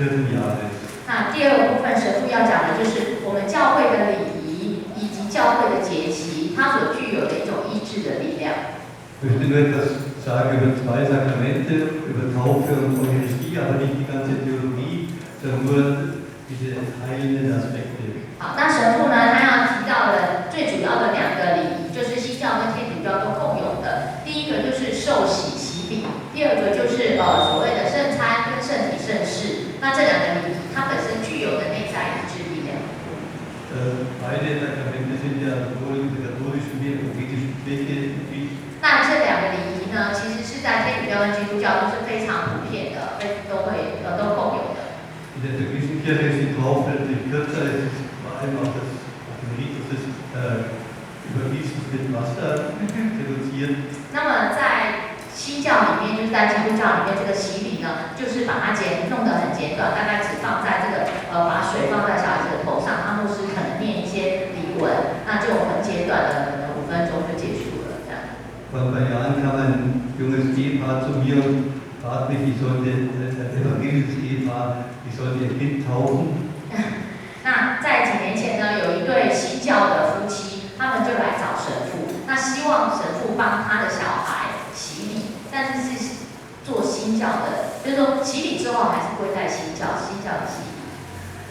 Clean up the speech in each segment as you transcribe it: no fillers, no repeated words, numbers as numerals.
Kirchenjahres. 那第二个部分，神父要讲的就是我们教会的礼仪以及教会的节期，它所具有的一种医治的力量。 Ich möchte nur etwas sagen über zwei Sakramente, über Taufe und Eucharistie, aber nicht die ganze Theologie, sondern nur diese heilenden Aspekte. 好，那神父呢，他要提到的最主要的两个礼仪，就是新教跟天主教都共有的。第一个就是受洗洗礼，第二个就是所谓的圣餐跟圣体圣事。那这两个礼仪，它本身具有的内在医治力量。 Beide Sakramente sind ja sowohl in der katholischen wie in der evangelischen Kirche üblich. 那这两个礼仪呢，其实是在天主教跟基督教都是非常普遍的，非都会呃都共有的。 In der evangelischen Kirche ist die Taufe natürlich kürzer, es ist vor allem auf den Ritus des Übergießens mit Wasser reduziert. 那么在新教里面，就是在基督教里面，这个洗礼呢，就是把它弄得很简短，大概只放在这个呃把水放在小孩子的头上，那牧师可能念一些礼文，那就很简短的，可能5分钟就结束了这样。 Vor ein paar Jahren kam ein junges Ehepaar zu mir und bat mich, ich sollte, ein evangelisches Ehepaar, ich sollte ihr Kind taufen. 那在几年前呢，有一对新教的夫妻，他们就来找神父，那希望神父帮他的小孩洗礼，但是是做新教的，就是说洗礼之后还是归在新教，新教的洗礼。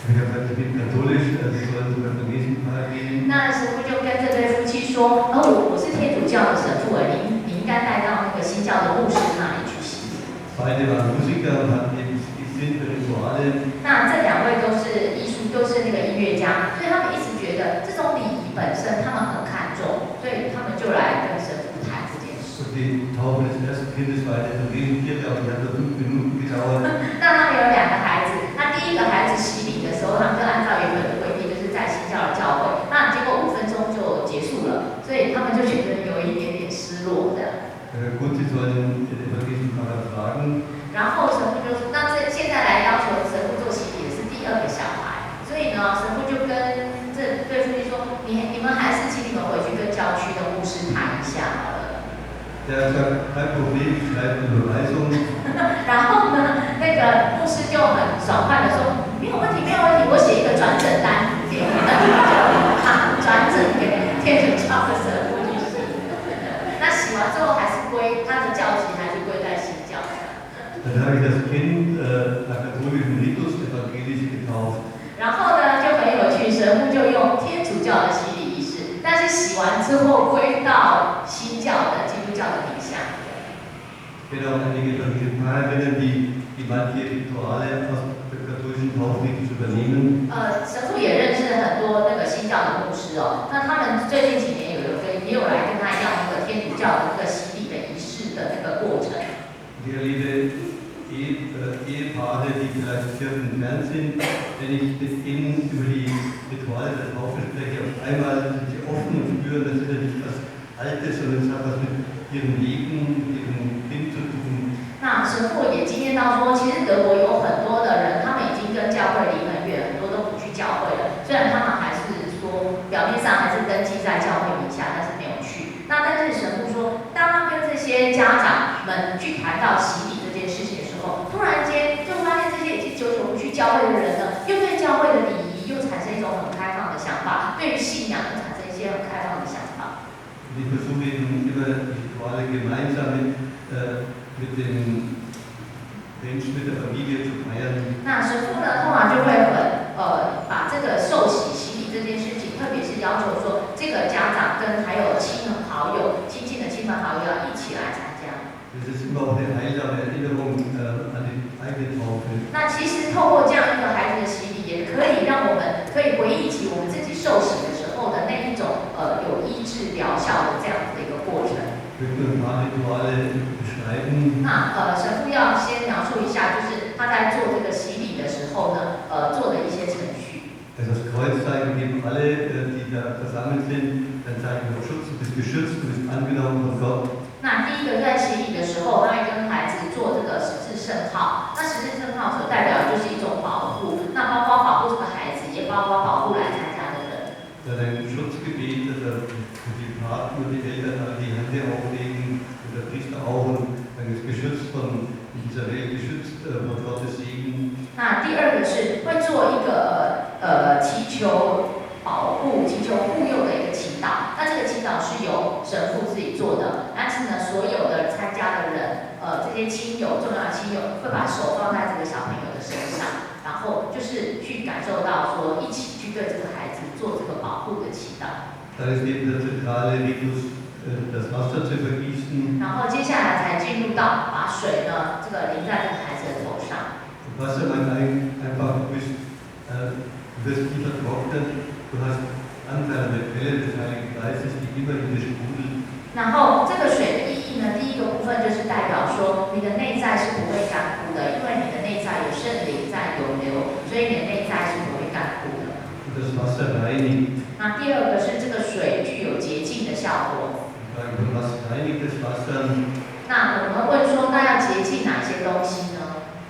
Und ich habe gesagt, ich bin katholisch, also Sie sollen zum evangelischen Pfarrer gehen. 那神父就跟这对夫妻说：“哦，我是天主教的神父，哎，你应该带到那个新教的牧师那里去洗礼。” Beide waren Musiker und hatten eben Sinn für Rituale. 那这两位都是艺术，都是那个音乐家，所以他们一直觉得这种礼仪本身他们很看重，所以他们就来跟神父谈这件事。 Und die Taufe des ersten Kindes war in der evangelischen Kirche, aber die hat nur 5 Minuten gedauert. 那他们有两个孩子，那第一个孩子洗礼的时候，他们就按照原本的规定，就是在新教的教会，那结果5分钟就结束了，所以他们就觉得有一点点失落的。 Gut, Sie sollen den evangelischen Pfarrer fragen. 然后神父就说，那这现在来要求神父做洗礼的是第二个小孩，所以呢，神父就跟这对夫妻说，你们还是请你们回去跟教区的牧师谈一下好了。 Der hat gesagt, kein Problem, ich schreibe eine Überweisung. 然后呢，那个牧师就很爽快的说，没有问题，没有问题，我写一个转诊单给你们，就转诊给天主教的神父去洗。那洗完之后还是归他的教籍，还是归在新教。 Dann habe ich das Kind nach katholischem Ritus evangelisch getauft. 然后呢，就很有趣，神父就用天主教的洗礼仪式，但是洗完之后归到新教的基督教的名下。 Ich kenne auch einige evangelische Pfarrerinnen, die manche Rituale aus der katholischen Taufritus übernehmen. 神父也认识很多那个新教的牧师哦，那他们最近几年有有跟也有来跟他要那个天主教的那个洗礼的仪式的那个过程。 Ich erlebe Ehepaare, die vielleicht kirchenfern sind, wenn ich mit ihnen über die Rituale der Taufe spreche, auf einmal sind sie offen und spüren, das ist ja nicht was Altes, sondern es hat was mit ihrem Leben, mit ihrem Kind zu tun. 那神父也经验到说，其实德国有很多的人，他们已经跟教会离很远，很多都不去教会了。虽然他们还是说表面上还是登记在教会名下，但是没有去。那但是神父说，当他跟这些家长们去谈到洗礼这件事情的时候，突然间就发现这些已经久久不去教会的人呢，又对教会的礼仪又产生一种很开放的想法，对于信仰又产生一些很开放的想法。 Und ich versuche eben immer die Rituale gemeinsam mit den Menschen, mit der Familie zu feiern. 那神父呢，通常就会很把这个受洗洗礼这件事情，特别是要求说，这个家长跟还有亲朋好友、亲近的亲朋好友要一起来参加。 Das ist immer auch eine heilsame Erinnerung an die eigene Taufe. 那其实透过这样一个孩子的洗礼，也可以让我们可以回忆起我们自己受洗的时候的那一种有医治疗效的这样子的一个过程。 Ich möchte ein paar Rituale beschreiben. 那神父要先描述一下，就是他在做这个洗礼的时候呢，做的一些程序。 Also das Kreuzzeichen geben alle, die da versammelt sind, ein Zeichen von Schutz, du bist geschützt, du bist angenommen von Gott. 那第一个在洗礼的时候，他会跟孩子做这个十字圣号。那十字圣号所代表的就是一种保护，那包括保护这个孩子，也包括保护来参加的人。 Dann ein Schutzgebet, also für die Paten und die Eltern alle die Hände auflegen und der Priester auch und dann ist geschützt von in dieser Welt geschützt von Gottes Segen. 那那第二个是会做一个祈求保護、祈求護佑的一個祈禱。那這個祈禱是由神父自己做的，但是呢，所有的參加的人，這些親友、重要的親友會把手放在這個小朋友的身上，然後就是去感受到說，一起去對這個孩子做這個保護的祈禱。 Dann ist eben der zentrale Ritus, das Wasser zu übergießen. 然後接下來才進入到把水呢，這個淋在這個孩子的頭上。 Und Wasser meint einfach, du wirst nie vertrocknet, du hast Anteil an der Quelle des Heiligen Geistes, die immer in dir sprudelt. 然後這個水的意義呢，第一個部分就是代表說你的內在是不會乾枯的，因為你的內在有聖靈在湧流，所以你的內在是不會乾枯的。 Und das Wasser reinigt. 那第二個是這個水具有潔淨的效果。 Ich frage, was reinigt das Wasser? 那我們會問說，那要潔淨哪些東西呢？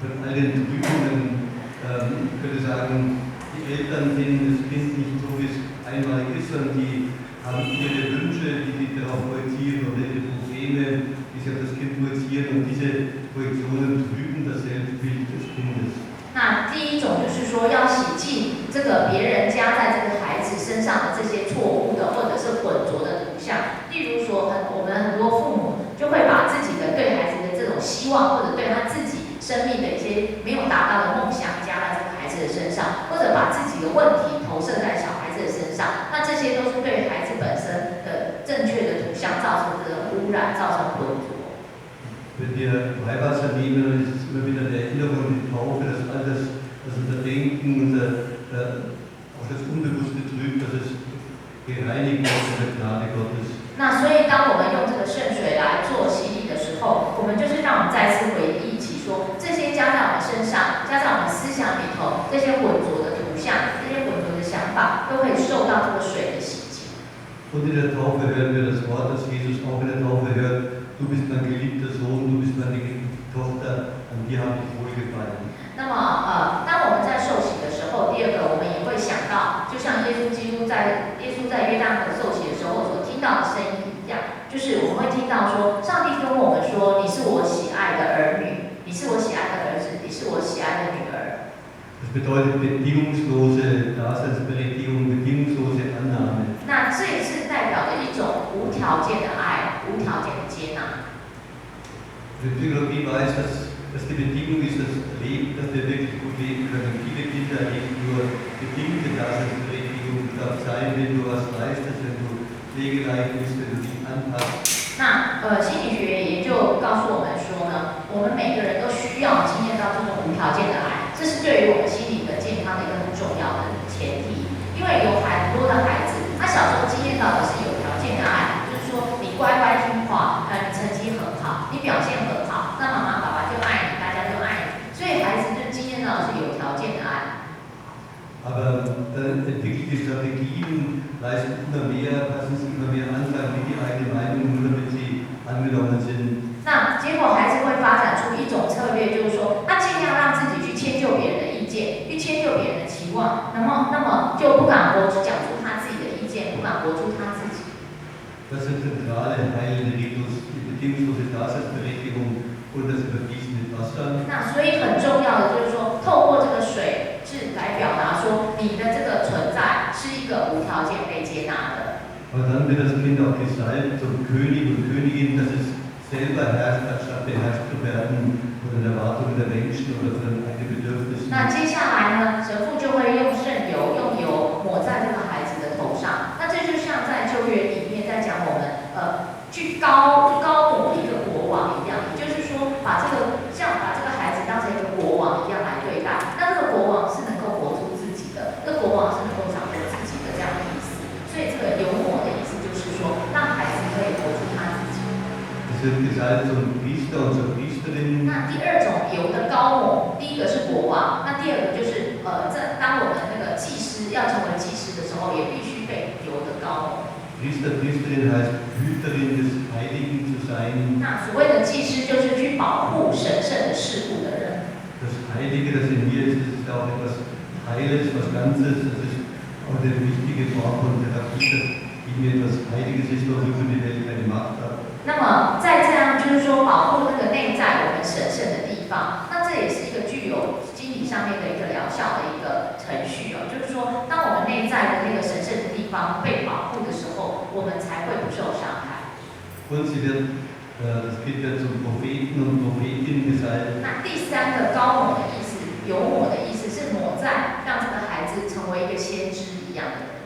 Von all den Trübungen, ich könnte sagen, die Eltern sehen das Kind nicht so, wie es einmalig ist, sondern die haben ihre Wünsche, die sie darauf projizieren, oder ihre Probleme, die sie auf das Kind projizieren, und diese Projektionen trüben das Selbstbild des Kindes. 那第一種就是說，要洗淨這個別人加在這個孩子身上的這些錯誤的或者是混濁的圖像。例如說，我們很多父母就會把自己的對孩子的這種希望，或者對他自己生命的一些沒有達到的夢想加在這個孩子的身上，或者把自己的問題投射在小孩子的身上。那這些都是對孩子本身的正確的圖像造成的污染，造成混濁。 Wenn wir Weihwasser nehmen, dann ist es immer wieder eine Erinnerung an die Taufe, dass all das, was unser Denken, auch das Unbewusste trübt, dass es gereinigt wird von der Gnade Gottes. 那所以，當我們用這個聖水來做洗禮的時候，我們就是讓我們再次回憶起說，這些加在我們身上、加在我們思想裡頭這些混濁的圖像、這些混濁的想法，都可以受到這個水的洗淨。 Und in der Taufe hören wir das Wort, das Jesus auch in der Taufe hört: „Du bist mein geliebter Sohn, du bist meine geliebte Tochter, an dir habe ich wohlgefallen.“ 那麼，當我們在受洗的時候，第二個我們也會想到，就像耶穌在約旦河受洗的時候所聽到的聲音一樣，就是我們會聽到說，上帝跟我們說：“你是我喜愛的兒女，你是我喜愛的兒子，你是我喜愛的女兒。” Das bedeutet bedingungslose Daseinsberechtigung, bedingungslose Annahme. 那這也是代表了一種無條件的愛，無條件的接納。 Die Psychologie weiß, dass die Bedingung ist, das Leben, dass wir wirklich gut leben können. Viele Kinder erleben nur bedingte Daseinsberechtigung. Du darfst sein, wenn du was leistest, wenn du pflegeleicht bist, wenn du dich anpasst. 那心理學研究告訴我們說呢，我們每個人都需要經驗到這種無條件的愛，這是對於我們心理的健康的一個很重要的前提。因為有很多的孩子，他小時候經驗到的是有條件的愛，就是說你乖乖聽話，你成績很好，你表現很好，那媽媽爸爸就愛你，大家就愛你，所以孩子就經驗到的是有條件的愛。 Aber dann entwickeln die Strategien, leisten immer mehr, passen sich immer mehr an, sagen nicht die eigene Meinung, nur damit sie angenommen sind. 那結果孩子會發展出一種策略，就是說他盡量讓自己去遷就別人的意見，去遷就別人的期望，那麼就不敢活出講出他自己的意見，不敢活出他自己。 Das ist der zentrale heilende Ritus, die bedingungslose Daseinsberechtigung und das Übergießen mit Wasser. 那所以很重要的就是說，透過這個水是來表達說，你的這個存在是一個無條件被接納的。 Aber dann wird das Kind auch gesalbt zum König und Königin, dass es selber herrscht, anstatt beherrscht zu werden von den Erwartungen der Menschen oder von den eigenen Bedürfnissen. 那接下來呢，神父就會用聖油，用油抹在這個孩子的頭上。那這就像在舊約裡面在講我們去膏抹一個國王一樣，也就是說把這個孩子當成一個國王一樣來對待。那這個國王是能夠活出自己的，這個國王是能夠掌握自己的這樣的意思。所以這個油抹的意思就是說，讓孩子可以活出他自己。 Es wird gesalbt zum Priester und zur Priesterin. 那第二種油的膏抹，第一個是國王，那第二個就是當我們那個祭司要成為祭司的時候，也必須被油的膏抹。 Priester, Priesterin heißt Hüterin des Heiligen zu sein. 那所謂的祭司就是去保護神聖的事物的人。 Das Heilige, das in mir ist, das ist auch etwas Heiles, was Ganzes. Das ist auch eine wichtige Form von Therapie, dass in mir etwas Heiliges ist, worüber die Welt keine Macht hat. 那麼在這樣就是說保護那個內在我們神聖的地方，那這也是一個具有心理上面的一个疗效的一个程序哦，就是说，当我们内在的那个神圣的地方被保护的时候，我们才会不受伤害。 Und das Kind wird zum Propheten und Prophetin gesalbt. 那第三个膏抹的意思，油抹的意思是抹在让这个孩子成为一个先知一样的人。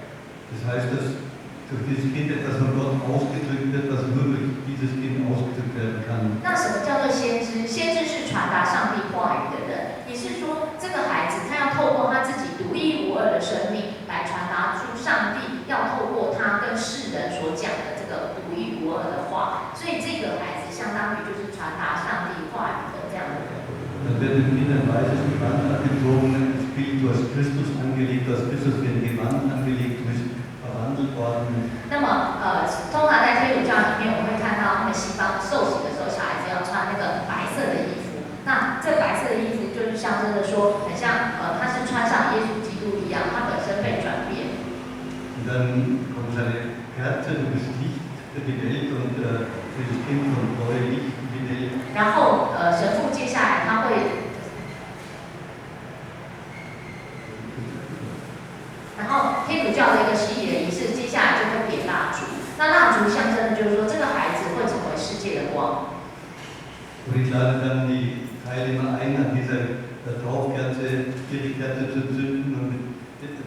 Das heißt, dass durch dieses Kind etwas von Gott ausgedrückt wird, was nur durch dieses Kind ausgedrückt werden kann. 那什么叫做先知？先知是传达上帝话语的人，也是说，这个孩子他要透过他自己独一无二的生命来传达出上帝要透过他跟世人所讲的这个独一无二的话。所以这个孩子相当于就是传达上帝话语的这样的人。 Dann wird dem Kind ein weißes Gewand angezogen, das Bild, du hast Christus angelegt, du hast Christus wie ein Gewand angelegt, du bist verwandelt worden. 那么，通常在天主教里面，我们会看到他们西方受洗的时候，小孩子要穿那个白色的衣服。那这白色的衣服就是象征着说，很像他是穿上耶稣基督一样，他本身被转变。 Und dann kommt seine Kerze, du bist Licht für die Welt und dieses Kind kommt neue Licht in die Welt. 然后，神父接下来他会，然后天主教的一个洗礼的仪式，接下来就会点蜡烛。那蜡烛象征的就是说，这个孩子会成为世界的光。 Und ich lade dann die Teilnehmer ein, an dieser Taufkerze hier die Kerze zu entzünden und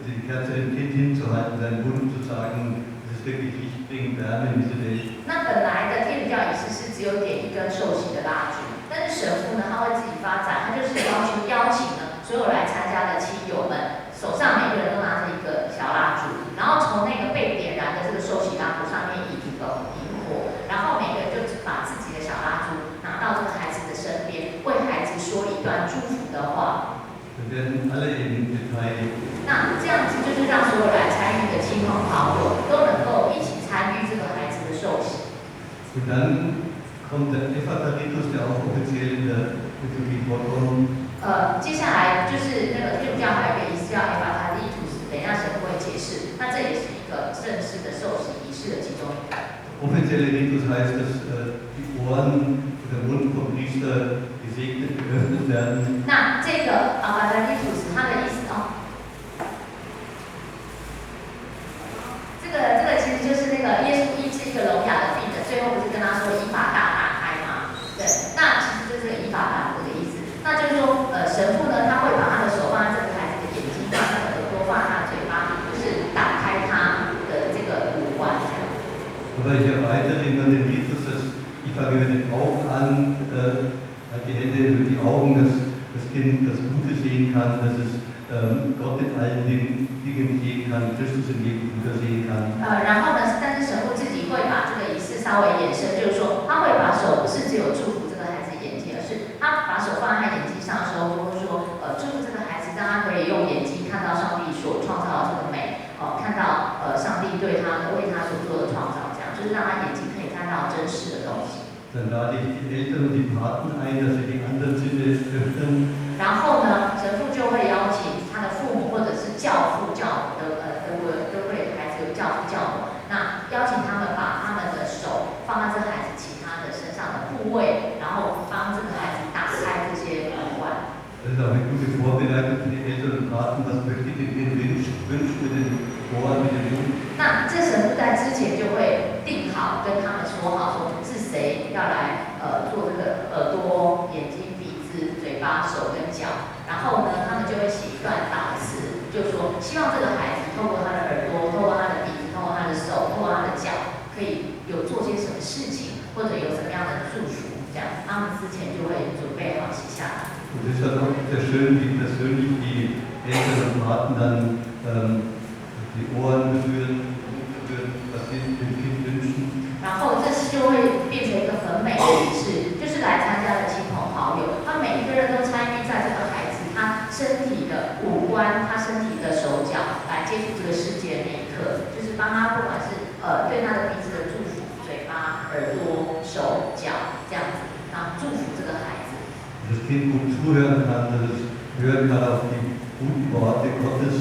die Kerze dem Kind hinzuhalten, seinen Mund zu sagen, dass es wirklich Licht bringt, Wärme in diese Welt. 那本来的天主教仪式是只有点一根受洗的蜡烛，但是神父呢，他会自己发展，他就是要求邀请呢所有来参加的亲友们，手上每个人都拿着一个小蜡烛，然后从那个被点燃的这个受洗蜡烛上面引一个引火，然后每个人就把自己的小蜡烛拿到这个孩子的身边，为孩子说一段祝福的话。 Dann werden alle eben beteiligt. 那这样子就是让所有来参与的亲朋好友都能够一起参与这个孩子的受洗。 Und dann kommt der Ephphatha-Ritus, der auch offiziell in der Liturgie vorkommt. 接下来就是那个天主教还有一个仪式叫 Ephphatha Ritus，等一下神父会解释。那这也是一个正式的受洗仪式的其中一个。 Offizieller Ritus heißt, dass die Ohren und der Mund vom Priester gesegnet, geöffnet werden. 那这个 Ephphatha Ritus 它的意思哦，这个其实就是那个耶稣医治一个聋哑的病人，最后不是跟他说以法大打开吗？对，那其实就是以法大这个意思。那就是说，神父呢，他会把他的手放在这个孩子的眼睛，放在他的耳朵，放在他的嘴巴，就是打开他的这个五官这样。 Aber ich erweitere immer den Ritus, dass ich fange mit den Augen an, halt die Hände über die Augen, dass das Kind das Gute sehen kann, dass es Gott in allen Dingen sehen kann, Christus in jedem Bruder sehen kann. 然后呢，但是神父自己会把这个仪式稍微延伸，就是说他会把手不是只有祝福这个孩子眼睛，而是他把手放在他眼睛上的时候，就会说，祝福这个孩子，让他可以用眼睛看到上帝所创造的这个美，哦，看到上帝对他为他所做的创造，这样就是让他眼睛可以看到真实的东西。 Dann lade ich die Eltern und die Paten ein, dass sie die anderen Sinne öffnen. 然后呢，神父就会邀请他的父母或者是教父教母的，德国都会孩子有教父教母，那邀请他们把他们的手放在这孩子其他的身上的部位，然后帮这个孩子打开这些五官。 Das ist auch eine gute Vorbereitung für die Eltern und Paten. Was möchte ich dem Kind wünschen mit den Ohren, mit dem Mund? 那这神父在之前就会定好，跟他们说好，说是谁要来做这个耳朵、眼睛、鼻子、嘴巴、手跟脚，然后呢，他们就会写一段祷词，就说希望这个孩子透过他的耳朵、透过他的鼻子、透过他的手、透过他的脚，可以有做些什么事情，或者有什么样的祝福，这样他们之前就会准备好写下来。 Und es ist dann auch sehr schön, wie persönlich die Eltern und Paten dann die Ohren berühren, den Mund berühren, was sie dem Kind wünschen. 然后这就会变成一个很美的仪式，就是来参加的亲朋好友，他每一个人都参与在这个孩子他身体的五官、他身体的手脚来接触这个世界的那一刻，就是帮他不管是对他的鼻子的祝福、嘴巴、耳朵、手脚这样子，然后祝福这个孩子。 Dass das Kind gut zuhören kann, dass es hören kann auf die guten Worte Gottes.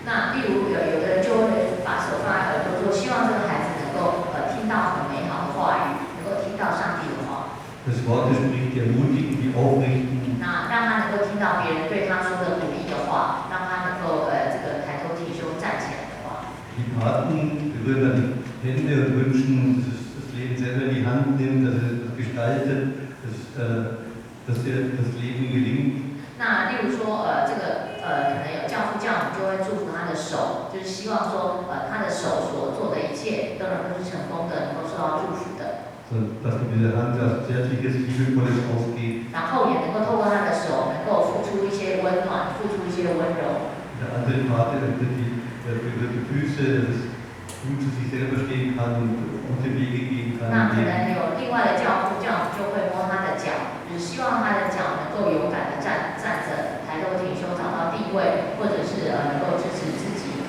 那例如有的人就会把手放在耳朵，说希望这个孩子能够听到很美好的话语，能够听到上帝的话。 Dass Worte spricht, die ermutigen, die aufrichten. 那让他能够够听到别人对他说的鼓励的话，让他能够这个抬头挺胸站起来的话。 Die Paten berühren dann die Hände und wünschen, dass es das Leben selber in die Hand nimmt, dass er es gestaltet, dass ihr das Leben gelingt. 那例如说，这个可能有教父教母就会祝福他的手，就是希望说，他的手所做的一切都能够是成功的，能够受到祝福的。 So, dass mit dieser Hand was Zärtliches, Liebevolles ausgeht. 然后也能够透过他的手，能够付出一些温暖，付出一些温柔。 Der andere Pate berührt die Füße, dass es gut zu sich selber stehen kann und gute Wege gehen kann 那 im 可 Leben. 能有另外的教父教母就会摸他的脚，就是希望他的脚能够勇敢的站着，抬头挺胸，找到定位，或者是能够支持自己。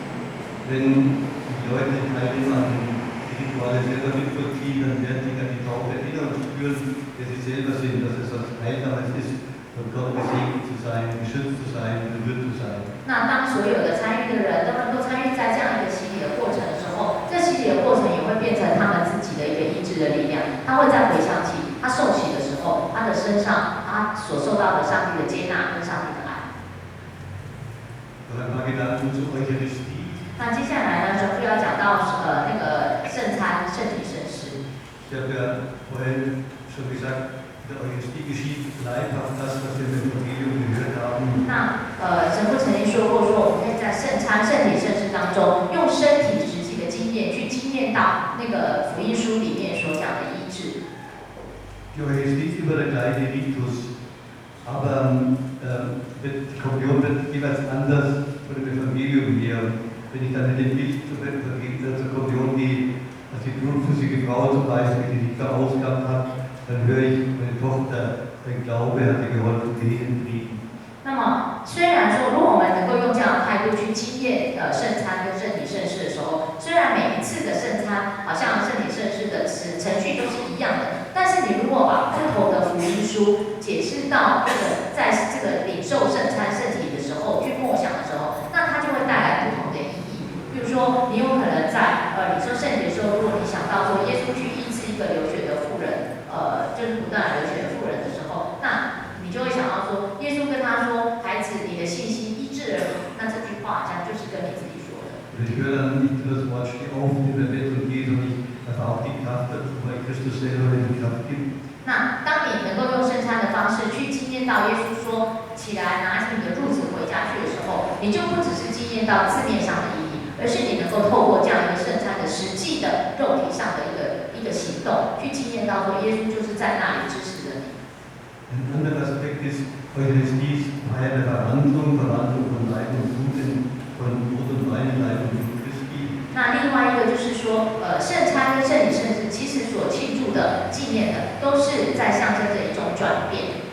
Wenn die Leute teilnehmen an den Rituale selber mitvollziehen, dann werden sie sich an die Taufe erinnern und spüren, wer sie selber sind, dass es was Heilsames ist, von Gott gesegnet zu sein, beschützt zu sein, berührt zu sein. 那当所有的参与的人都能够参与在这样一个洗礼的过程的时候，这洗礼的过程也会变成他们自己的一个医治的力量。他会再回想起他受洗的时候，他的身上他所受到的上帝的接纳跟上帝的爱。 Noch ein paar Gedanken zur Eucharistie. 那接下来呢，神父要讲到那个圣餐、圣体圣事。 Ich habe ja vorhin schon gesagt, in der Eucharistie geschieht leibhaft das, was wir im Evangelium gehört haben. 那神父曾经说过，说我们可以在圣餐、圣体圣事当中，用身体实际的经验去经验到那个福音书里面所讲的医治。 Die Eucharistie ist immer der gleiche Ritus, aber die Kommunion wird jeweils anders von dem Evangelium her. Wenn ich dann mit dem Bild zur Kommunion gehe, als die blutflüssige Frau zum Beispiel, die sich verausgabt hat, dann höre ich, meine Tochter, dein Glaube hat dir geholfen, geh in Frieden. 那么，虽然说，如果我们能够用这样的态度去经验圣餐跟圣体圣事的时候，虽然每一次的圣餐好像圣体圣事的程序都是一样的，但是你如果把不同的福音书解释到这个在这个领受圣餐圣体的时候去默想的时候，那它就会带来不同的意义。比如说，你有可能在领受圣体的时候，如果你想到说耶稣去医治一个流血的妇人，就是不断流血的妇人的时候，那你就会想到说，耶稣跟他说：“孩子，你的信心医治了你。”那这句话好像就是跟你自己说的。 Und ich höre dann nicht nur das Wort, steh auf, nimm dein Bett und geh, sondern ich erfahre auch die Kraft dazu, weil Christus selber mir die Kraft gibt. 那当你能够用圣餐的方式去经验到耶稣说：“起来，拿起你的褥子回家去”的时候，你就不只是经验到字面上的意义，而是你能够透过这样一个圣餐的实际的肉体上的一个行动，去经验到说耶稣就是在那里支持着你。 Ein anderer Aspekt ist, Eucharistie ist Feier der Verwandlung, Verwandlung von Leib und Blut, von Brot und Wein in Leib und Blut Christi. 那另外一个就是说，圣餐跟圣体圣事其实所庆祝的、纪念的，都是在象征着一种转变。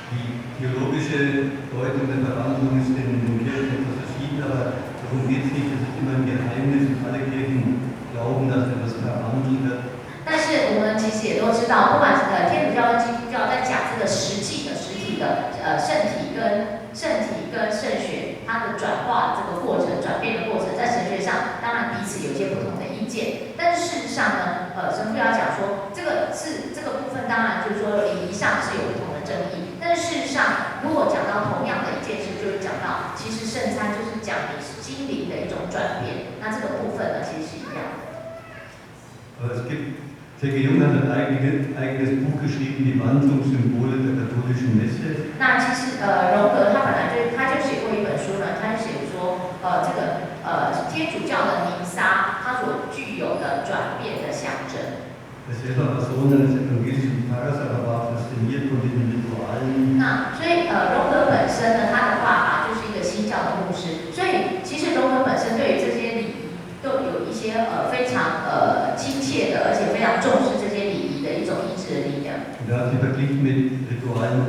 Die theologische Deutung der Verwandlung ist in den Kirchen etwas verschieden, aber darum geht es nicht. Es ist immer ein Geheimnis und alle Kirchen glauben, dass etwas verwandelt wird. 但是我们其实也都知道，不管是天主教跟基督教在讲这个实际的、实体的圣体跟圣血它的转化的这个过程、转变的过程，在神学上当然彼此有些不同的意见。但是事实上呢，神父要讲说，这个是这个部分，当然就是说礼仪上是有不同的争议。但是事实上，如果讲到同样的一件事，就是讲到其实圣餐就是讲你心灵的一种转变，那这个部分呢，其实是一样的。 Aber es gibt, C.G. Jung hat ein eigenes Buch geschrieben, die Wandlungssymbole der katholischen Messe. 那其实荣格他本来就他就写过一本书呢，他就写说，这个天主教的弥撒，它所具有的转变的象征。 Er selber war Sohn eines evangelischen Pfarrers, aber war fasziniert von diesen Ritualen. 那所以荣格本身呢，他的爸爸就是一个新教的牧师，所以其实荣格本身对于这些礼仪都有一些非常亲切的，而且非常重视这些礼仪的一种意志的力量。 Und er hat sie verglichen mit Ritualen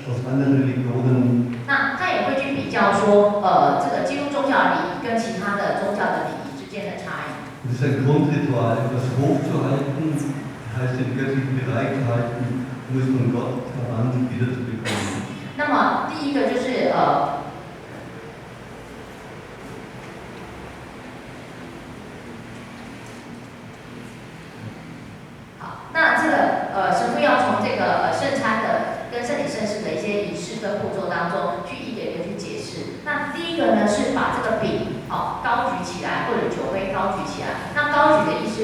aus anderen Religionen. 那他也会去比较说，这个基督宗教礼仪跟其他的宗教的礼仪之间的差异。 Es ist ein Grundritual, etwas hochzuhalten, heißt den göttlichen Bereich zu halten, um es von Gott verwandelt wiederzubekommen. 那么第一个就是好，那这个神父要从这个圣餐的跟圣体圣事的一些仪式跟步骤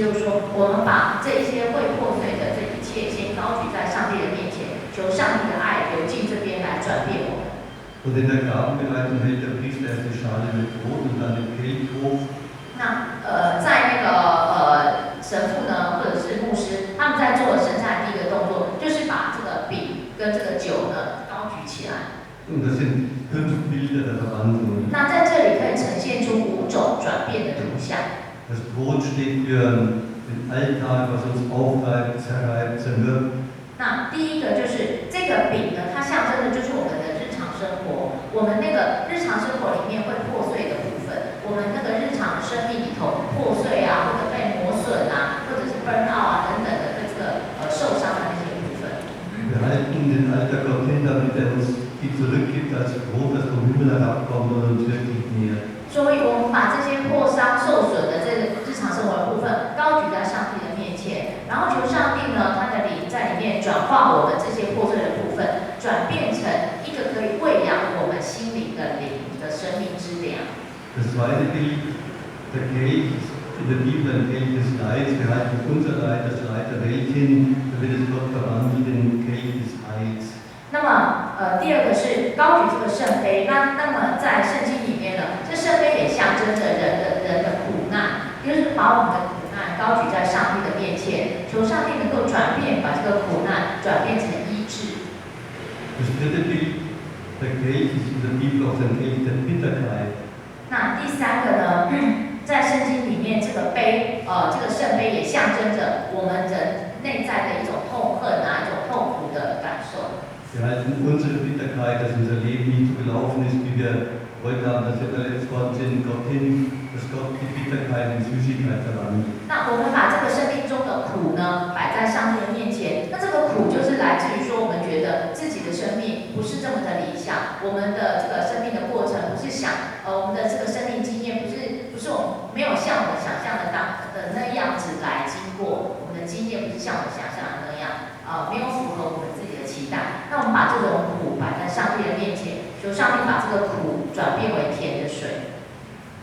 就是说，我们把这一些会破碎的这一切，先高举在上帝的面前，求上帝的爱流进这边来转变我们。 Und in der Gabenbereitung hält der Priester erst die Schale mit Brot und dann den Kelch hoch. 那在那个神父呢，或者是牧师，他们在做圣餐的第一个动作，就是把这个饼跟这个酒呢高举起来。 Und das sind fünf Bilder der Verwandlung. 那在这里可以呈现出五种转变的图像。 Das Brot steht für den Alltag, was uns aufreibt, zerreibt, zermürbt. 那第一个就是这个饼呢，它象征的就是我们的日常生活，我们那个日常生活里面会破碎的部分，我们那个日常生命里头破碎啊，或者被磨损啊，或者是 burn out 啊等等的这个受伤的那些部分。 Wir halten den Alltag Gott hin, damit er uns die zurückgibt als Brot, das vom Himmel herabkommt und uns wirklich nährt. 所以，我们把这些破伤、受损的这个日常生活的部分高举在上帝的面前，然后求上帝呢，他的灵在里面转化我们这些破碎的部分，转变成一个可以喂养我们心灵的灵的生命之粮。 Das zweite Bild, der Kelch, ist in der Bibel ein Kelch des Leids. Wir halten unser Leid, das Leid der Welt hin, damit es Gott verwandelt in den Kelch des Heils. 那么，第二个是高举这个圣杯。那么在圣经里面呢，这圣杯也象征着人的苦难，就是把我们的苦难高举在上帝的面前，求上帝能够转变，把这个苦难转变成医治。 Das dritte Bild, der Kelch, ist in der Bibel auch ein Kelch der Bitterkeit. 那第三个呢，在圣经里面，这个杯，这个圣杯也象征着我们人内在的一种痛恨啊，一种痛苦的感受。 Wir halten unsere Bitterkeit, dass unser Leben nicht so gelaufen ist, wie wir gewollt haben, dass wir verletzt worden sind, Gott hin, dass Gott die Bitterkeit in Süßigkeit verwandelt. 那我们把这个生命中的苦呢，摆在上帝的面前。那这个苦就是来自于说，我们觉得自己的生命不是这么的理想，我们的这个生命的过程不是想，我们的这个生命经验不是我们没有像我们想象的当的那样子来经过，我们的经验不是像我们想象的那样，没有符合我们自己的期待。那我们把这种苦摆在上帝的面前，求上帝把这个苦转变为甜的水。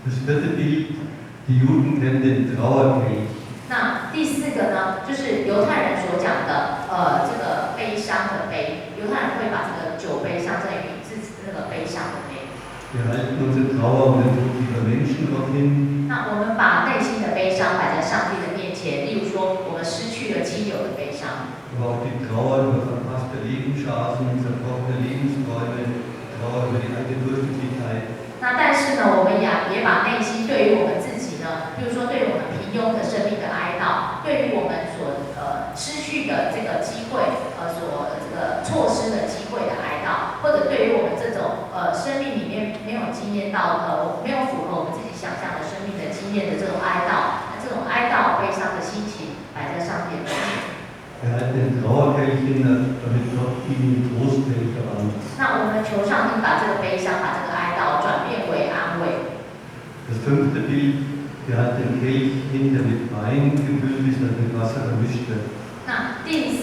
Das vierte Bild, die Juden kennen den Trauerkelch. 那第四个呢，就是犹太人所讲的，这个悲伤的杯。犹太人会把这个酒杯象征于自己那个悲伤的杯。 Wir halten unsere Trauer um den Tod lieber Menschen Gott hin. 那我们把内心的悲伤摆在上帝的面前，例如说我们失去了亲友的悲伤， aber auch die Trauer über verpasste Lebenschancen, zerbrochene Lebensträume, Trauer über die eigene Durchschnittlichkeit. 那但是呢，我们也把内心对于我们自己呢，比如说对我们平庸的生命的哀悼，对于我们所失去的这个机会，所这个错失的机会的哀悼，或者对于我们这种生命里面没有经验到没有符合我们自己想象的生命的经验的这种哀悼，那这种哀悼悲伤的心情摆在上帝的面前。 Wir halten den Trauerkelch hin, damit Gott ihn in Trostkelch verwandelt. 那我们求上帝把这个悲伤，把这个哀悼转变为安慰。 Das fünfte Bild, wir halten den Kelch hin, der mit Wein gefüllt ist und mit Wasser vermischt wird. 那第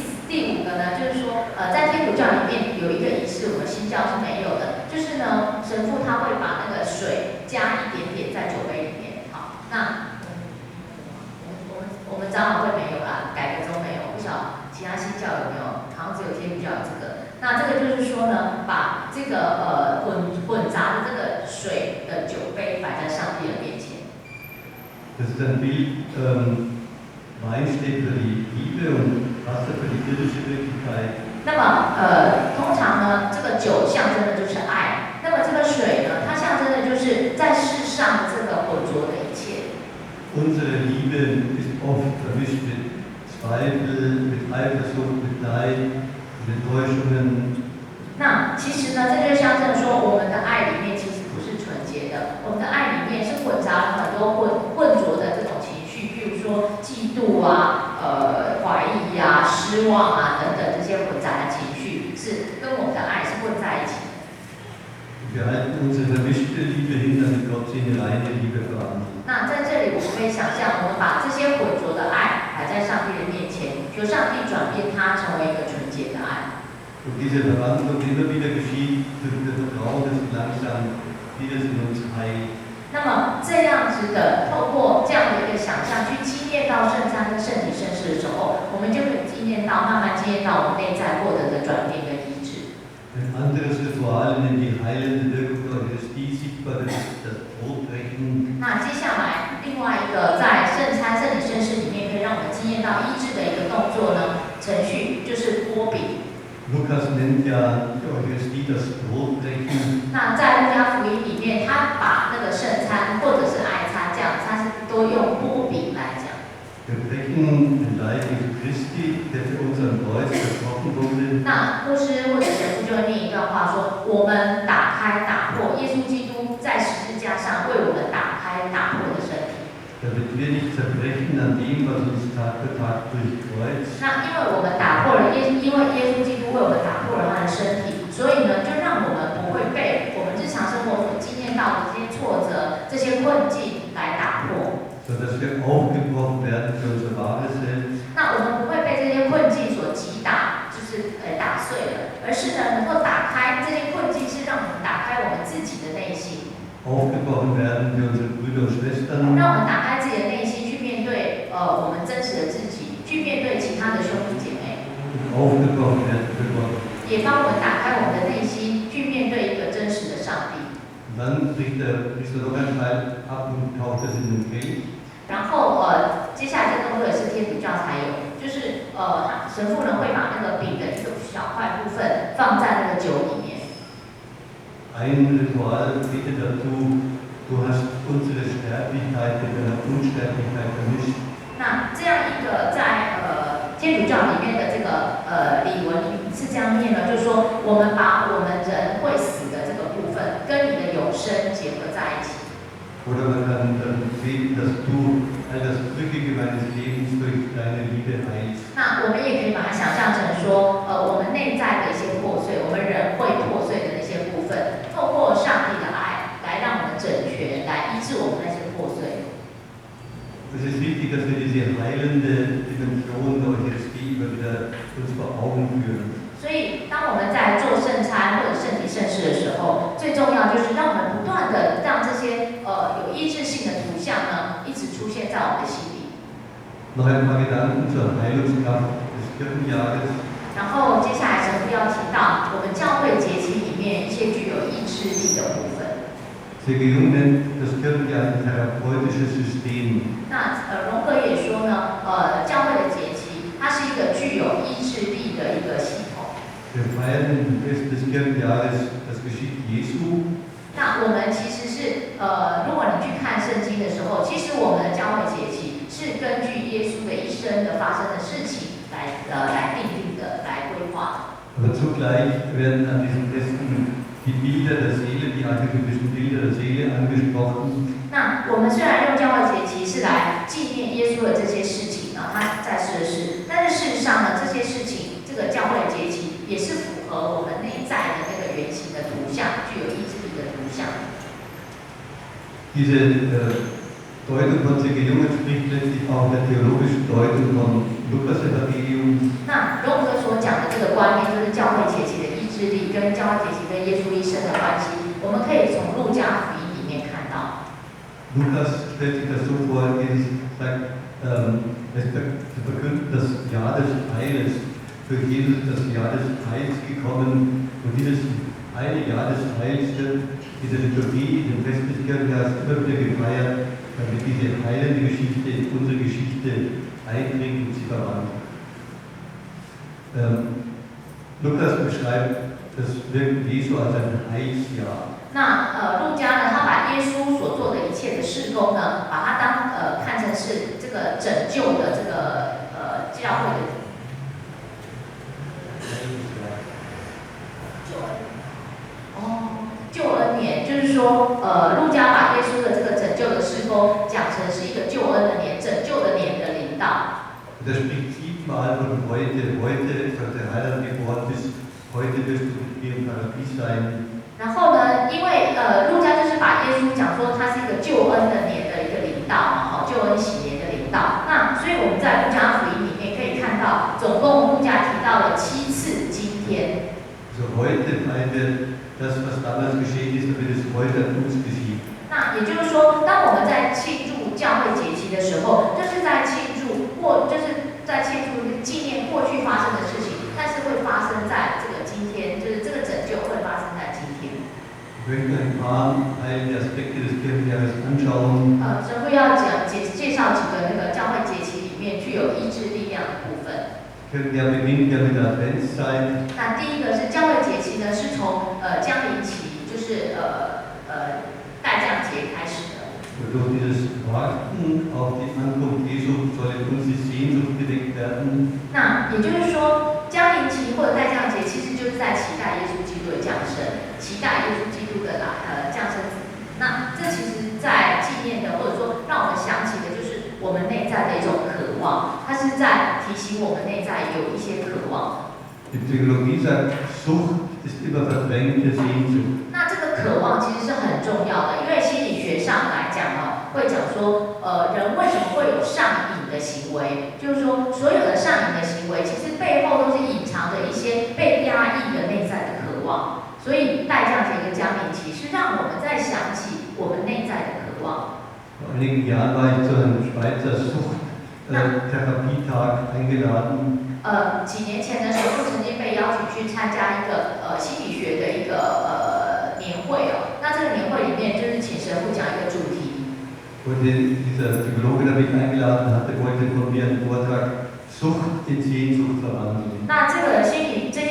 五个呢，就是说，在天主教里面有一个仪式，我们新教是没有的，就是呢，神父他会把那个水加一点点在酒杯里面。好，那我们长老会没有啦，改革宗没有，不晓得其他新教有没有，好像只有天主教有这个。那这个就是说呢，把这个混杂的这个水的酒杯摆在上帝的面前。 Das ist ein Bild, Wein steht für die Liebe und Wasser für die irdische Wirklichkeit. 那么，通常呢，这个酒象征的就是爱，那么这个水呢，它象征的就是在世上这个浑浊的一切。 Unsere Liebe ist oft vermischt mit Zweifel, mit Eifersucht, mit Neid, mit Enttäuschungen. 那其实呢，这就象征说，我们的爱里面其实不是纯洁的，我们的爱里面是混杂了很多混浊的这种情绪，譬如说嫉妒啊、怀疑啊、失望啊等等这些混杂的情绪，是跟我们的爱是混在一起的。 Wir halten unsere vermischte Liebe hin, damit Gott sie in reine Liebe verwandelt. 那在这里，我们可以想象，我们把这些混浊的爱摆在上帝的面前，求上帝转变它成为一个纯洁的爱。 Und diese Verwandlung, die immer wieder geschieht, dürfen wir vertrauen, dass sie langsam vieles in uns heilt. 那麼這樣子的，透過這樣的一個想象去經驗到聖餐跟聖體聖事的時候，我們就可以經驗到，慢慢經驗到我們內在獲得的轉變跟醫治。 Ein anderes Ritual, in dem die heilende Wirkung der Eucharistie sichtbar wird, ist das Brotbrechen. 那接下來另外一個在聖餐、聖體聖事裡面可以讓我們經驗到醫治的一個動作呢，程序就是擘餅。 Lukas nennt ja die Eucharistie das Brotbrechen. 那在路加福音裡面，他把那個聖餐或者是愛餐這樣，他是都用擘餅來講。 Wir brechen den Leib Jesu Christi, der für uns am Kreuz zerbrochen wurde. 那牧師或者神父就會念一段話說：我們打開打破耶穌基督在十字架上為我們打開打破的身體。 Damit wir nicht zerbrechen an dem, was uns Tag für Tag durchkreuzt, 那因為我們打破了耶，因為耶穌基督為我們打破了他的身體，所以呢，就讓我們不會被我們日常生活所經驗到的這些挫折、這些困境來打破。 sodass wir aufgebrochen werden für unser wahres Selbst. 那我們不會被這些困境所擊打，就是打碎了，而是呢，能夠打開這些困境，是讓我們打開我們自己的內心， aufgebrochen werden für unsere Brüder und Schwestern, 讓我們打開自己的內心去面對我們真實的自己，去面對其他的兄弟姐妹， und aufgebrochen werden für Gott. 也幫我們打開我們的內心去面對一個真實的上帝。 Und dann bricht der Priester noch ein Teil ab und taucht es in den Kelch. 然後接下來這個動作也是天主教才有，就是神父呢會把那個餅的一個小塊部分放在那個酒裡面。 Ein Ritual betet dazu: Du hast unsere Sterblichkeit mit deiner Unsterblichkeit vermischt. 那這樣一個在天主教裡面的這個禮文裡是這樣念的，就是說我們把我們人會死的這個部分跟你的永生結合在一起。 Oder man kann dann beten, dass du all das Brüchige meines Lebens durch deine Liebe heilst. 那我們也可以把它想象成說，我們內在的一些破碎，我們人會破碎的那些部分，透過上帝的愛來讓我們整全，來醫治我們那些破碎。 Es ist wichtig, dass wir diese heilende Dimension der Eucharistie immer wieder uns vor Augen führen. 所以，當我們在做聖餐或者聖體聖事的時候，最重要就是讓我們不斷的讓這些有醫治性的圖像呢，一直出現在我們的心裡。 Noch ein paar Gedanken zur Heilungskraft des Kirchenjahres. 然後接下來神父要提到我們教會節期裡面一些具有醫治力的部分。 C.G. Jung nennt das Kirchenjahr ein therapeutisches System. 那榮格也說呢，教會的節期它是一個具有醫治力的一個系統。 Wir feiern im Fest des Kirchenjahres das Geschick Jesu. 那我們其實是如果你去看聖經的時候，其實我們的教會節期是根據耶穌的一生的發生的事情來訂定的，來規劃的。 Aber zugleich werden an diesen Festen die Bilder der Seele, die archetypischen Bilder der Seele angesprochen. 那我們雖然用教會節期是來紀念耶穌的這些事情啊，他在世的事，但是事實上呢，這些事情這個教會節期也是符合我們內在的那個原型的圖像，具有醫治力的圖像。 Diese Deutung von C.G. Jung entspricht letztlich auch der theologischen Deutung vom Lukas-Evangelium. 那榮格所講的這個觀念，就是教會節期的醫治力跟教會節期跟耶穌一生的關係，我們可以從路加福音裡面看到。 Lukas stellt sich das so vor, Jesus sagt, es zu verkünden das Jahr des Heiles. Durch Jesus ist das Jahr des Heils gekommen und dieses eine Jahr des Heils wird in der Liturgie, in dem Fest des Kirchenjahres immer wieder gefeiert, damit diese heilende Geschichte in unsere Geschichte eindringt und sie verwandelt. Lukas beschreibt das Wirken Jesu als ein Heilsjahr. 那路加呢，他把耶穌所做的一切的事工呢，把它當看成是這個拯救的這個教會的 Heilsjahr. 救恩。哦，救恩年，就是說，路加把耶穌的這個拯救的事工講成是一個救恩的年，拯救的年的臨到。 Und er spricht siebenmal von heute. Heute ist der Heiland geboren, bis heute wirst du mit mir im Paradies sein. 然後呢，因為路加就是把耶穌講說他是一個救恩的年的一個臨到嘛，哈，救恩禧年的臨到。那所以我們在路加福音裡面可以看到，總共路加提到了七次今天。 Also heute feiern wir das, was damals geschehen ist, damit es heute an uns geschieht. 那那也就是说，当我们在庆祝教会节期的时候，就是在庆祝过，就是在庆祝纪念过去发生的事情，但是会发生在这个今天，就是这个拯救会发生在今天。 Ich möchte ein paar heilende Aspekte des Kirchenjahres anschauen. 神父要讲介绍几个那个教会节期里面具有医治力量的部分。 Kirchenjahr beginnt ja mit der Adventszeit. 那第一个是教会节期呢，是从将临期，就是待降节开始的。 Und durch dieses Warten auf die Ankunft Jesu soll in uns die Sehnsucht geweckt werden. 那也就是说，将临期或者待降节，其实就是在期待耶稣基督的降生，期待耶稣基督的降生。那这其实在纪念的，或者说让我们想起的，就是我们内在的一种渴望，它是在提醒我们内在有一些渴望。 Die Psychologie sagt, Sucht ist immer verdrängte Sehnsucht. 那这个渴望其实是很重要的，因为心理学上来讲哦，会讲说，人为什么会有上瘾的行为？就是说，所有的上瘾的行为，其实背后都是隐藏着一些被压抑的内在的渴望。所以，待降节跟将临期是让我们在想起我们内在的渴望。 Vor einigen Jahren war ich zu einem Schweizer Suchttherapietag eingeladen. 几年前的时候，曾经被邀请去参加一个心理学的一个年会哦。那这个年会里面，就是请神父讲一个主题。 Und dieser Psychologe, der mich eingeladen hatte, wollte von mir einen Vortrag Sucht in Sehnsucht verwandeln. 那这些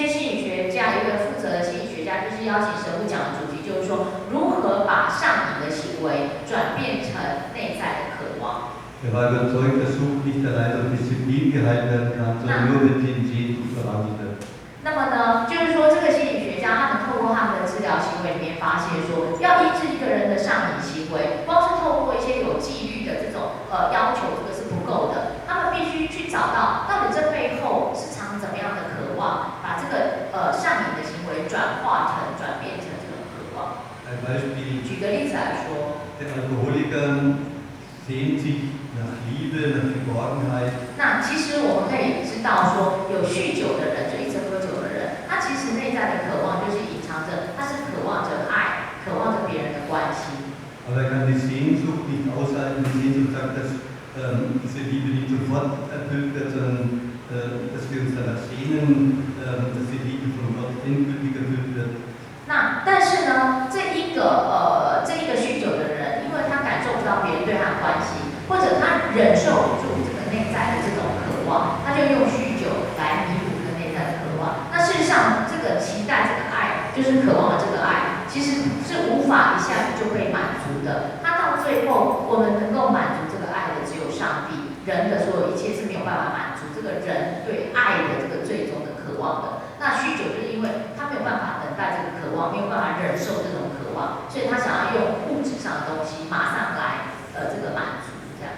心理学家，一个负责的心理学家，就是邀请神父讲的主题，就是说如何把上瘾的行为转变成内在的渴望。 Er war überzeugt, dass Sucht nicht allein durch Disziplin geheilt werden kann, sondern nur, wenn sie in Sehnsucht verwandelt wird. 那么呢，就是说这个心理学家他们透过他们的治疗行为里面发现说，要医治一个人的上瘾行为，光是透过一些有纪律的这种要求，这个是不够的。他们必须去找到到底这背后是藏怎么样的渴望，把这个上瘾的行为转化成转变成这种渴望。 Ein Beispiel, 举个例子来说， der Alkoholiker sehnt sich nach Liebe, nach Geborgenheit. 那其实我们可以知道说，有酗酒的人，就一直喝酒的人，他其实内在的渴望就是隐藏着，他是渴望着爱，渴望着别人的关心。 Aber er kann die Sehnsucht nicht aushalten. Die Sehnsucht sagt, dass diese Liebe nicht sofort erfüllt wird, sondern dass wir uns danach sehnen, dass die Liebe von Gott endgültig erfüllt wird. 那但是呢，这一个酗酒的人，因为他感受不到别人对他的关心，或者他忍受不住这个内在的这种渴望，他就用酗酒来弥补这个内在的渴望。那事实上，这个期待这个爱，就是渴望的这个爱，其实是无法一下子就被满足的。他到最后，我们能够满足这个爱的只有上帝，人的所有一切是没有办法满足这个人对爱的这个最终的渴望的。那酗酒就是因为他没有办法等待这个渴望，没有办法忍受这种渴望，所以他想要用物质上的东西马上来这个满足这样。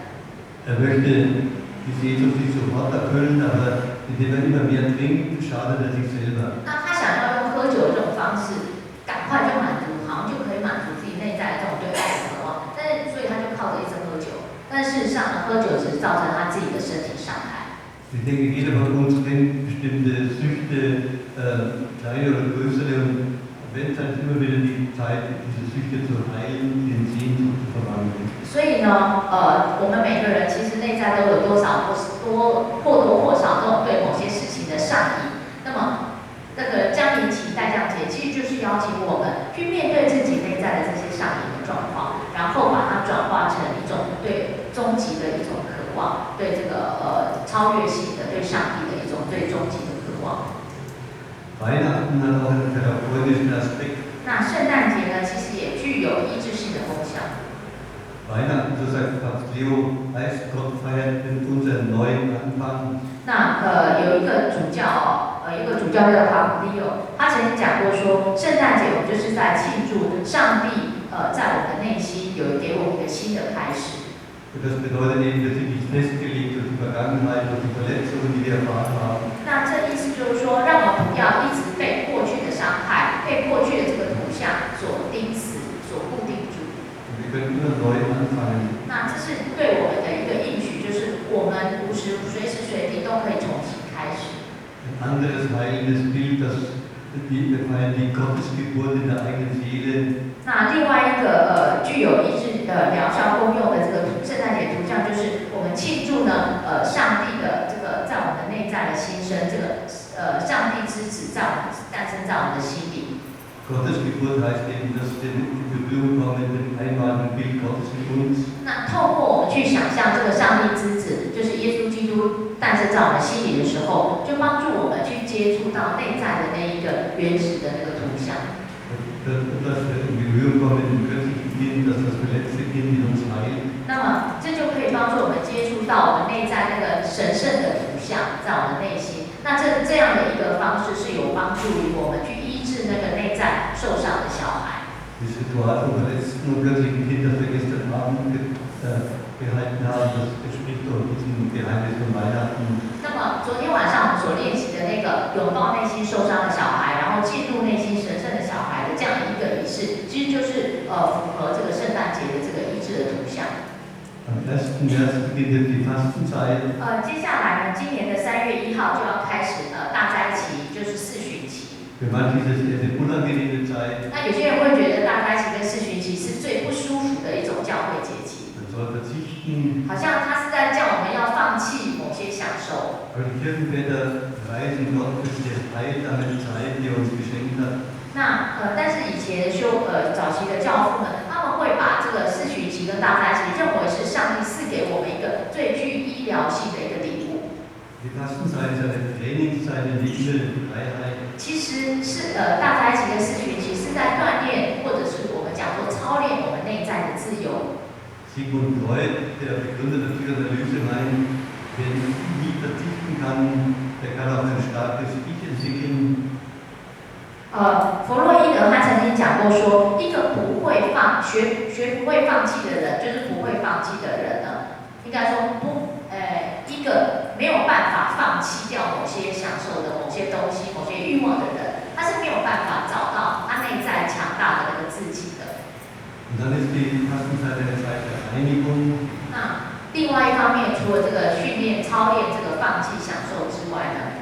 Er möchte die Sehnsucht nicht sofort erfüllen, aber indem er immer mehr trinkt, schadet er sich selber. 那他想要用喝酒的这种方式，赶快就满足，好像就可以满足自己内在的这种对爱的渴望。但是，所以他就靠着一直喝酒。但事实上呢，喝酒只是造成他自己的身体伤害。 Ich denke, jeder von uns kennt bestimmte Süchte, kleine oder größere, und Adventszeit ist immer wieder die Zeit, diese Süchte zu heilen, in Sehnsucht zu verwandeln. 所以呢，我们每个人其实内在都有多少或是多或多或少这种对某些事情的上瘾。那么，那个将临期待降节，其实就是邀请我们去面对自己内在的这些上瘾的状况，然后把它转化成一种对终极的一种渴望，对这个超越性的对上帝的一种最终极的渴望。 Weihnachten hat auch einen therapeutischen Aspekt. 那圣诞节呢，其实也具有医治性的功效。 Weihnachten, so sagt Papst Leo, heißt, Gott feiert mit uns einen neuen Anfang. 那有一个主教哦，一个主教叫 Pope Leo，他曾经讲过说，圣诞节我们就是在庆祝上帝在我们的内心有给我们一个新的开始。 Und das bedeutet eben, wir sind nicht festgelegt durch die Vergangenheit, durch die Verletzungen, die wir erfahren haben. 那这意思就是说，让我们不要一直被过去的伤害、被过去的这个图像所钉死、所固定住。 Und wir können immer neu anfangen. 那这是对我们的一个应许，就是我们无时随时随地都可以重新开始。 Ein anderes heilendes Bild, das die, wir feiern die Gottesgeburt in der eigenen Seele. 那另外一个具有医治的疗效功用的这个圣诞节图像，就是我们庆祝呢上帝的这个在我们内在的新生，这个上帝之子在我们诞生在我们的心里。 Gottes Geburt heißt eben, dass wir in Berührung kommen mit dem einmaligen Bild Gottes in uns. 那透过我们去想象这个上帝之子，就是耶稣基督诞生在我们心里的时候，就帮助我们去接触到内在的那一个原始的那个图像。 Dass wir in Berührung kommen mit dem göttlichen Kind, dass das verletzte Kind in uns heilt. 那么这就可以帮助我们接触到我们内在那个神圣的图像，在我们内心。那这样的一个方式是有帮助于我们去医治那个内在受伤的小孩。 Dieses Ritual vom verletzten und göttlichen Kind, das wir gestern Abend gehalten haben, das entspricht doch diesem Geheimnis von Weihnachten. 那么昨天晚上我们所练习的那个拥抱内心受伤的小孩，然后进入内心神圣的小孩的这样一个仪式，其实就是符合这个圣诞节的这个医治的图像。 Am 1. März beginnt jetzt die Fastenzeit. 接下来呢，今年的3月1号就要开始大斋期，就是四旬期。 Für manche ist es eher eine unangenehme Zeit. 那有些人会觉得大斋期跟四旬期是最不舒服的一种教会节期， Man soll verzichten. 好像他是在叫我们要放弃某些享受。 Aber die Kirchenväter preisen Gott für diese heilsame Zeit, die er uns geschenkt hat. 那但是以前早期的教父们，他们会把这个四旬期跟大斋期认为是上帝赐给我们一个最具医疗性的一个礼物。 Die Fastenzeit ist eine Trainingszeit in die innere Freiheit. 其实是大斋期跟四旬期是在锻炼，或者是我们讲说操练我们内在的自由。 Sigmund Freud, der Begründer der Psychoanalyse, meint, wer nie verzichten kann, der kann auch ein starkes Ich entwickeln. 弗洛伊德他曾经讲过说，一个不会放学学不会放弃的人，就是不会放弃的人呢，应该说不，一个没有办法放弃掉某些享受的某些东西、某些欲望的人，他是没有办法找到他内在强大的那个自己的。 Und dann ist die Fastenzeit eine Zeit der Reinigung. 那另外一方面，除了这个训练、操练这个放弃享受之外呢，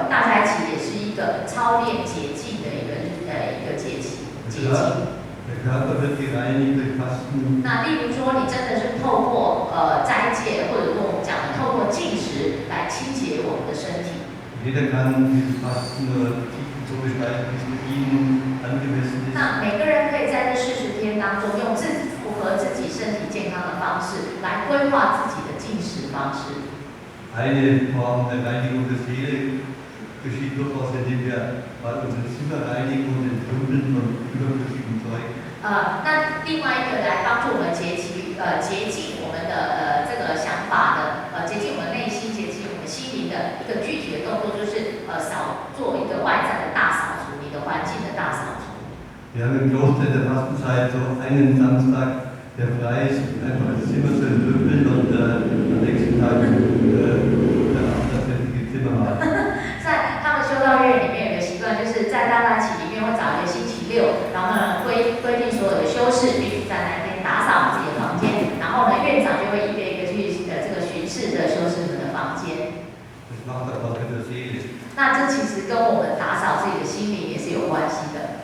大斋期也是一个操练洁净的一个节期节 Der 庆。 Der Körper wird gereinigt durch Fasten. 那例如说，你真的是透过斋戒，或者说我们讲的透过禁食来清洁我们的身体。 Jeder kann dieses Fasten oder Verzichten so gestalten, wie es für ihn angemessen ist. 那每个人可以在这40天当中，用符合自己身体健康的方式来规划自己的禁食方式。 Eine Form der Reinigung der Seele geschieht durchaus, indem wir mal unser Zimmer reinigen und entrümpeln von überflüssigem Zeug. 那另外一个来帮助我们洁净我们的这个想法的，洁净我们内心、洁净我们心灵的一个具体的动作，就是做一个外在的大扫除，你的环境的大扫除。 Wir haben im Kloster in der Fastenzeit so einen Samstag, der frei ist, einfach das Zimmer zu entrümpeln und am nächsten Tag dann auch das fertige Zimmer machen. 在他们修道院里面有个习惯，就是在大斋期里面会找一个星期六，然后呢规定所有的修士必须在那一天打扫自己的房间，然后呢院长就会一个一个去这个巡视的修士们的房间。 Das macht auch was mit der Seele. 那这其实跟我们打扫自己的心灵也是有关系的。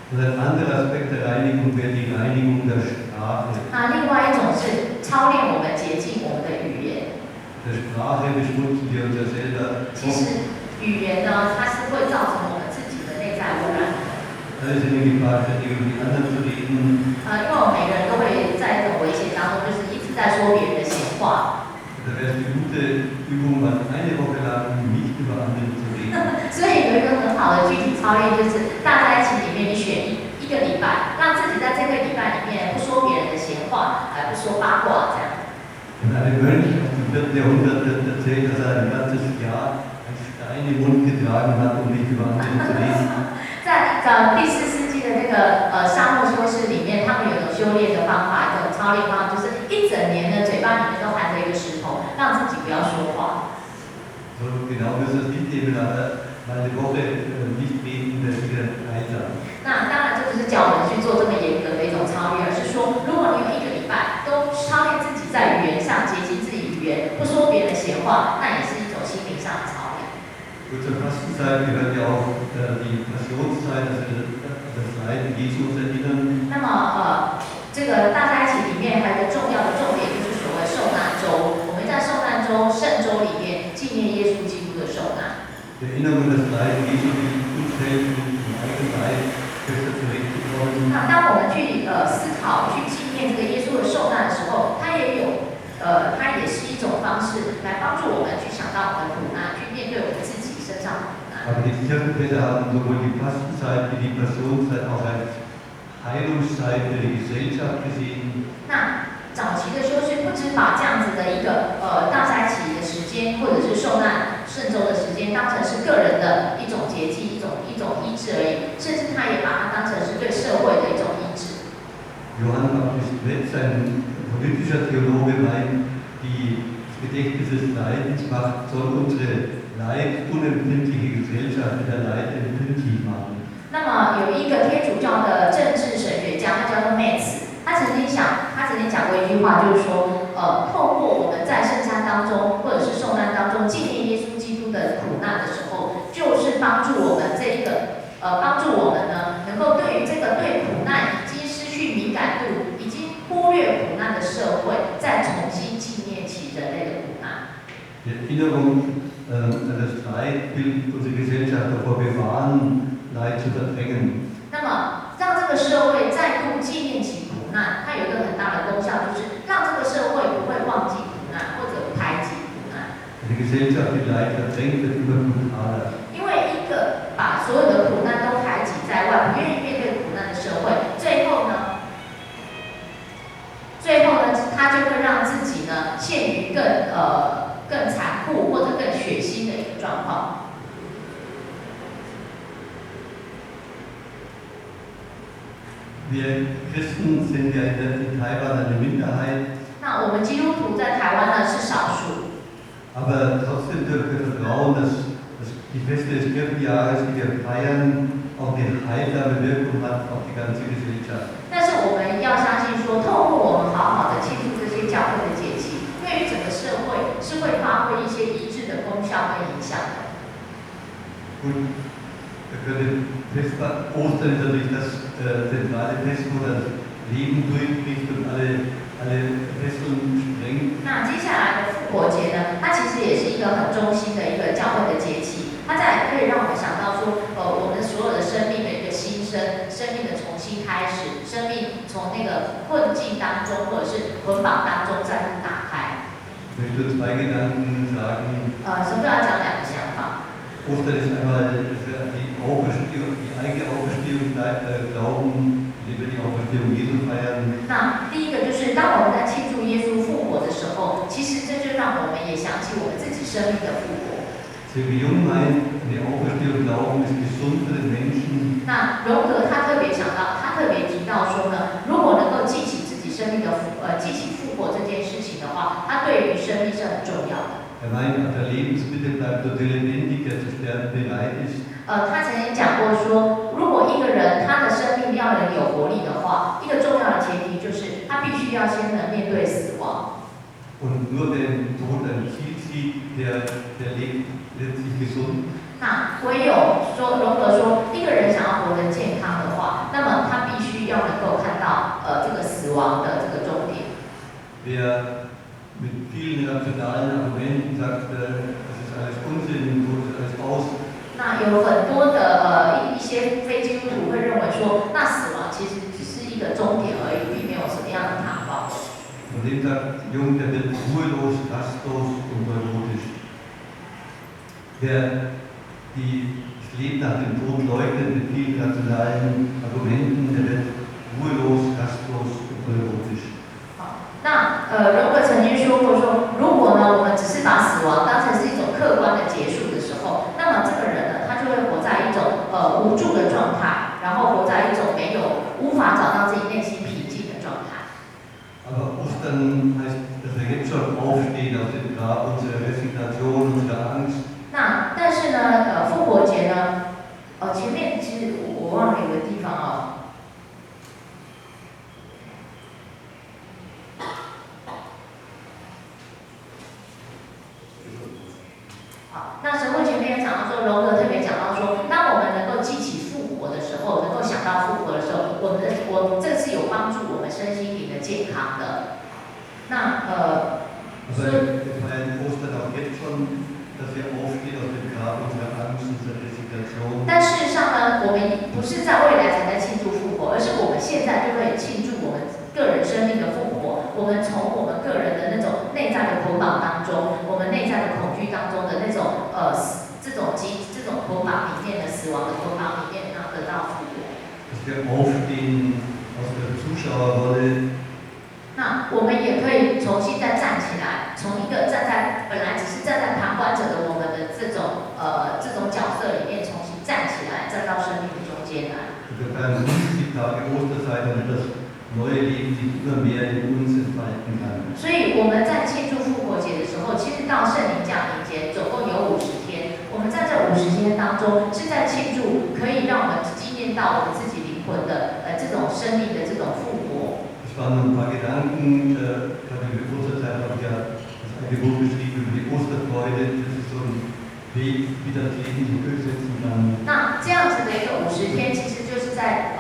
Und ein anderer Aspekt der Reinigung wäre die Reinigung der Sprache. 那另外一种是操练我们洁净我们的语言。 Der Sprache beschmutzen wir uns ja selber. 其实语言呢，它是会造成我们自己的内在污染的。 Da ist eine Gefahr, ständig über die anderen zu reden. 因为我们每个人都会在一种危险当中，就是一直在说别人的闲话。 Da wäre es eine gute Übung, mal eine Woche lang nicht über andere zu reden. 所以有一个很好的具体操练，就是大斋期里面，你选一个礼拜，让自己在这个礼拜里面不说别人的闲话，不说八卦这样。 Und ein Mönch aus dem 4. Jahrhundert wird erzählt, dass er ein ganzes Jahr einen Stein im Mund getragen hat, um nicht über andere zu reden. 在第4世纪的那个沙漠修士里面，他们有一种修炼的方法，一种操练方法，就是一整年呢，嘴巴里面都含着一个石头，让自己不要说话。 So genau müssen wir es nicht nehmen, aber mal eine Woche nicht reden, wäre sicher heilsam. 那当然，这不是叫我们去做这么严格的一种操练，而是说，如果你有一个礼拜都操练自己在语言上洁净自己语言，不说别人的闲话，那也是一种心灵上的操练。 Gut, zur Fastenzeit gehört ja auch die Passionszeit, dass wir an das Leiden Jesu uns erinnern. 那那么这个大斋期里面还有一个重要的重点，就是所谓受难周。我们在受难周圣周里面纪念耶稣基督的受难。 Die Erinnerung an das Leiden Jesu will uns helfen, im eigenen Leid besser zurechtzukommen. 那当我们去思考、去纪念这个耶稣的受难的时候，它也是一种方式来帮助我们去想到我们的苦难，去面对我们自己身上的苦难。 Aber die Kirchenväter haben sowohl die Fastenzeit wie die Passionszeit auch als Heilungszeit für die Gesellschaft gesehen. 那早期的修士不只把这样子的一个大斋期的时间，或者是受难圣周的时间，当成是个人的一种节祭、一种医治而已，甚至他也把它当成是对社会的一种医治。 Johann Baptist Metz, ein politischer Theologe, meint, das Gedächtnis des Leidens soll unsere leidunempfindliche Gesellschaft wieder leidempfindlich machen. 那么有一个天主教的政治神学家，他叫做 Metz，他曾经讲过一句话，就是说，透过我们在圣餐当中或者是受难当中纪念耶稣基督的苦难的时候，就是帮助我们呢，能够对于这个对苦难已经失去敏感度、已经忽略苦难的社会，再重新纪念起人类的苦难。 Die Erinnerung an das Leid will unsere Gesellschaft davor bewahren, Leid zu verdrängen. 那么，让这个社会再度纪念起苦难，它有一个很大的功效，就是让这个社会不会忘记苦难或者排挤苦难。 Eine Gesellschaft, die Leid verdrängt, wird immer brutaler. 因为一个把所有的苦难都排挤在外，不愿意面对苦难的社会，最后呢，他就会让自己呢陷于更残酷或者更血腥的一个状况。 Wir Christen sind ja in Taiwan eine Minderheit. 那我们基督徒在台湾呢是少数。 Aber trotzdem dürfen wir vertrauen, dass die Feste des Kirchenjahres, die wir feiern, auch eine heilsame Wirkung hat auf die ganze Gesellschaft. 但是我们要相信说，透过我们好好的庆祝这些教会的节期，对于整个社会是会发挥一些医治的功效跟影响的。 Gut, wir können Fest, Ostern ist natürlich das zentrale Fest, wo das Leben durchbricht und alle Fesseln sprengt. 那接下来的复活节呢，它其实也是一个很中心的一个教会的节期，它在可以让我们想到说，我们所有的生命的一个新生，生命的重新开始，生命从那个困境当中或者是捆绑当中再度打开。 Ich möchte zwei Gedanken sagen. 神父要讲两个想法。 Ostern ist einmal, dass wir die Auferstehung, die eigene Auferstehung glauben, indem wir die Auferstehung Jesu feiern. 那第一个就是，当我们在庆祝耶稣复活的时候，其实这就让我们也想起我们自己生命的复活。 C.W. Jung meint, an die Auferstehung glauben ist gesund für den Menschen. 那荣格他特别提到说呢，如果能够记起自己生命的复，呃，记起复活这件事情的话，它对于生命是很重要的。 Er meint, an der Lebensmitte bleibt nur der lebendig, der zu sterben bereit ist. 他曾经讲过说，如果一个人他的生命要能有活力的话，一个重要的前提就是他必须要先能面对死亡。 Und nur der im Tod ein Ziel sieht, der lebt letztlich gesund. 那唯有说荣格说，一个人想要活得健康的话，那么他必须要能够看到这个死亡的这个终点。 Wer mit vielen rationalen Argumenten sagt, das ist alles Unsinn, Tod ist alles aus. 那有很多的一些非基督徒会认为说，那死亡其实只是一个终点而已，并没有什么样的盼望。 Von dem sagt Jung, der wird ruhelos, rastlos und neurotisch. Wer das Leben nach dem Tod leugnet mit vielen rationalen Argumenten, der wird ruhelos, rastlos und neurotisch. 好，那荣格曾经说过说，如果呢我们只是把死亡当成是一种客观的结束的时候，那么这个人呢，他就会活在一种无助的状态，然后活在一种没有无法找到自己内心平静的状态。 Aber Ostern heißt, dass wir jetzt schon aufstehen aus dem Grab unserer Resignation, unserer Angst. 那但是呢，复活节呢，前面其实我忘了有个地方哦。好，那神父前面有讲到说，荣格特别讲到说，当我们能够记起复活的时候，能够想到复活的时候，我们这是有身心灵的健康的。那 Aber wir feiern Ostern auch jetzt schon, dass wir aufstehen aus dem Grab unserer Angst, unserer Resignation. 但事实上呢，我们不是在未来才在庆祝复活，而是我们现在就可以庆祝我们个人生命的复活。我们从我们个人的那种内在的捆绑当中，我们内在的恐惧当中的那种这种极这种捆绑里面的死亡的捆绑里面，然后得到复活。 Dass wir aufstehen aus der Zuschauerrolle. 那我们也可以重新再站起来，从一个站在本来只是站在旁观者的我们的这种角色里面重新站起来，站到生命的中间来。 Und wir feiern 50 Tage Osterzeit, damit das neue Leben sich immer mehr in uns entfalten kann. 所以我们在庆祝复活节的时候，其实到圣灵降临节总共有五十天。我们在这五十天当中，是在庆祝可以让我们纪念到我们自己灵魂的这种生命的这种复活。 Das waren ein paar Gedanken, gerade über die Osterzeit habe ich ja das eigene Buch geschrieben über die Osterfreude. Das ist so ein Weg, wie das Leben sich durchsetzen kann. 那这样子的一个五十天，其实就是在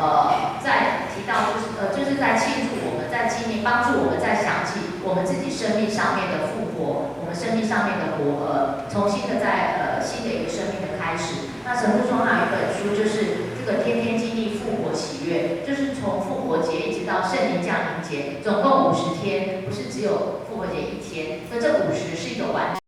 提到就是在庆祝我们在纪念，帮助我们在想起我们自己生命上面的复活，我们生命上面的活重新的在新的一个生命的开始。那神父说他有一本书，就是这个天天经历复活喜悦，就是从复活节一直到圣灵降临节，总共五十天，不是只有复活节一天。那这五十是一个完